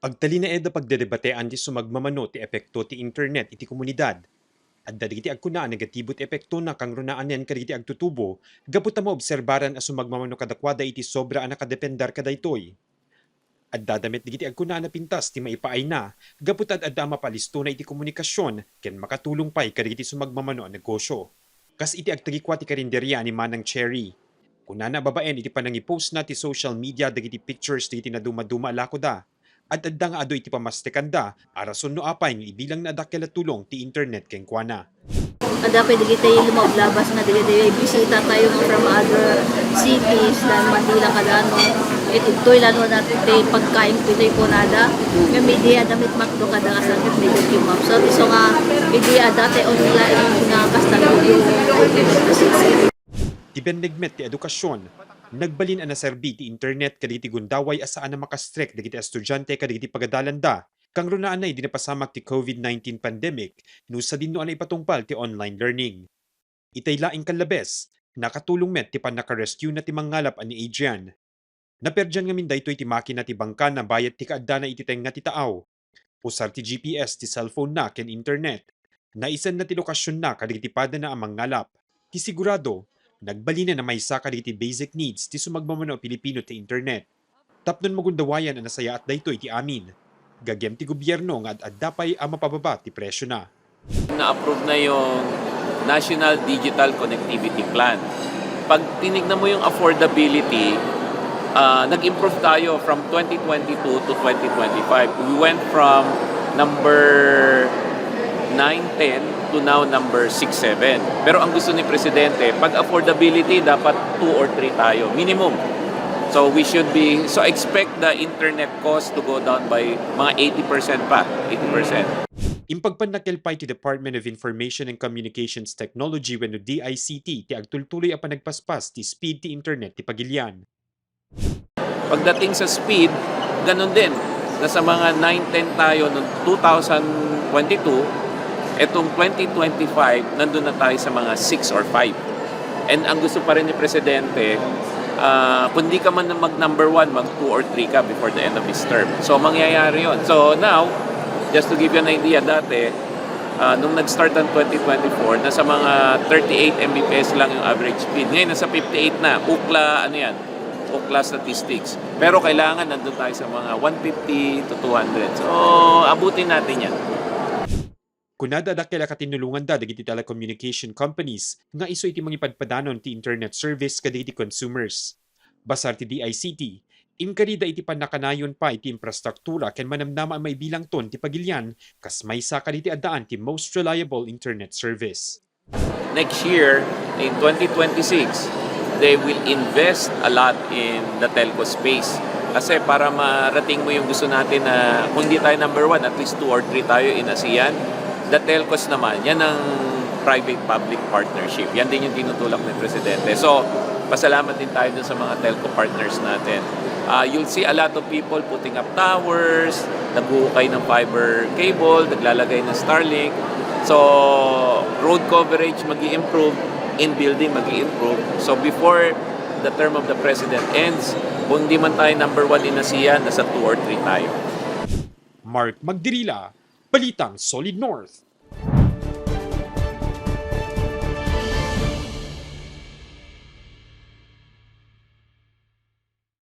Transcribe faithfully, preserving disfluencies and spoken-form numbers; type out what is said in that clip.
Agtalinaed a pagdedebatean ti sumagmamano ti epekto ti internet iti komunidad. Adda dagiti agkuna a negatibo ti epektona kangrunaanen kadagiti agtutubo gapu ta maobserbaran a sumagmamano kadakuada iti sobra a nakadepender kadaytoy. Addada met dagiti agkuna a napintas ti maipaayna gapu ta ad-adda a mapalistona iti komunikasion ken makatulong pay kadagiti sumagmamano a negosio. Kas iti agtagikua ti karinderia ni Manang Cherry. Kunana a babaen iti panangipostna ti social media dagiti pictures dagiti nadumaduma a lakoda. Ad-adda nga adu iti pamastekanda a rason no apay nga ibilangna a dakkel a tulong ti internet kenkuana. Adda pay dagiti lumablabas nga dagiti bisita tayo nga from other cities, dan Manila, kada ano. Iti toy lalo na ti pagkain pitoy kunada. Nga media damit makdo kada kasakit medyo kimap. So, isu nga media dati online nga kasta medyo Ti benneg met ti edukasion, nagbalin a naserbi ti internet kadagiti gundaway a saan a makastrek dagiti estudiante kadagiti pagadalanda, kangrunaan idi napasamak ti covid nineteen pandemic no sadino a naipatungpal ti online learning. Itay laeng kallabes, nakatulong met ti pannakarescue-na ti mangngalap a ni Adrian. Naperdian ngamin daytoy ti makina ti bangkana bayat ti kaaddana iti tengnga ti taaw. Usar ti G P S ti cellphone-na ken internet. Naisenna ti lokasionna kadagiti padana a mangngalap. Ti sigurado, nagbalinen a maysa kadagiti basic needs ti sumagmamano a Pilipino ti internet. Tapno magundawayan a nasayaat daytoy ti amin. Gagem ti gobierno nga ad-adda pay a mapababa ti presiona. Na-approve na yung National Digital Connectivity Plan. Pag tinignan mo yung affordability, ah, nag-improve tayo from twenty twenty-two to twenty twenty-five. We went from number nine, ten to now number six, seven. Pero ang gusto ni Presidente, pag affordability, dapat two or three tayo, minimum. So we should be, so expect the internet cost to go down by mga eighty percent pa, eighty percent. Impagpannakkel pay ti Department of Information and Communications Technology wenno D I C T ti agtultuloy a panagpaspas ti speed ti internet ti pagilian. Pagdating sa speed, ganun din. Nasa mga nine, ten tayo noong two thousand twenty-two, etong twenty twenty-five, nandun na tayo sa mga six or five. And ang gusto pa rin ni Presidente, ah, kung di ka man mag number one, mag two or three ka before the end of his term. So, mangyayari yon. So, now, just to give you an idea, dati, ah, nung nag-start ang twenty twenty-four, nasa mga thirty-eight M B P S lang yung average speed. Ngayon, nasa fifty-eight na. Ukla, ano yan? Ukla statistics. Pero kailangan nandun tayo sa mga one fifty to two hundred. So, abutin natin yan. Kunada a dakkel a katinulonganda dagiti telecommunication companies nga isu iti mangipadpadanon ti internet service kadagiti consumers. Basar ti D I C T, inkarida iti pannakanayon pay ti infrastruktura ken manamnama a maibilangton ti pagilian kas maysa kadagiti addaan ti most reliable internet service. Next year, in twenty twenty-six, they will invest a lot in the telco space. Kasi para marating mo yung gusto natin na kung di tayo number one, at least two or three tayo in ASEAN. The telcos naman, yan ang private-public partnership. Yan din yung tinutulak ni Presidente. So, pasalamat din tayo dun sa mga telco partners natin. Ah, you'll see a lot of people putting up towers, naghuhukay ng fiber cable, naglalagay ng Starlink. So, road coverage mag improve, in building mag improve. So, before the term of the president ends, kung di man tayo number one in ASEAN, nasa two or three tayo. Mark Magdirila, Balitang Solid North.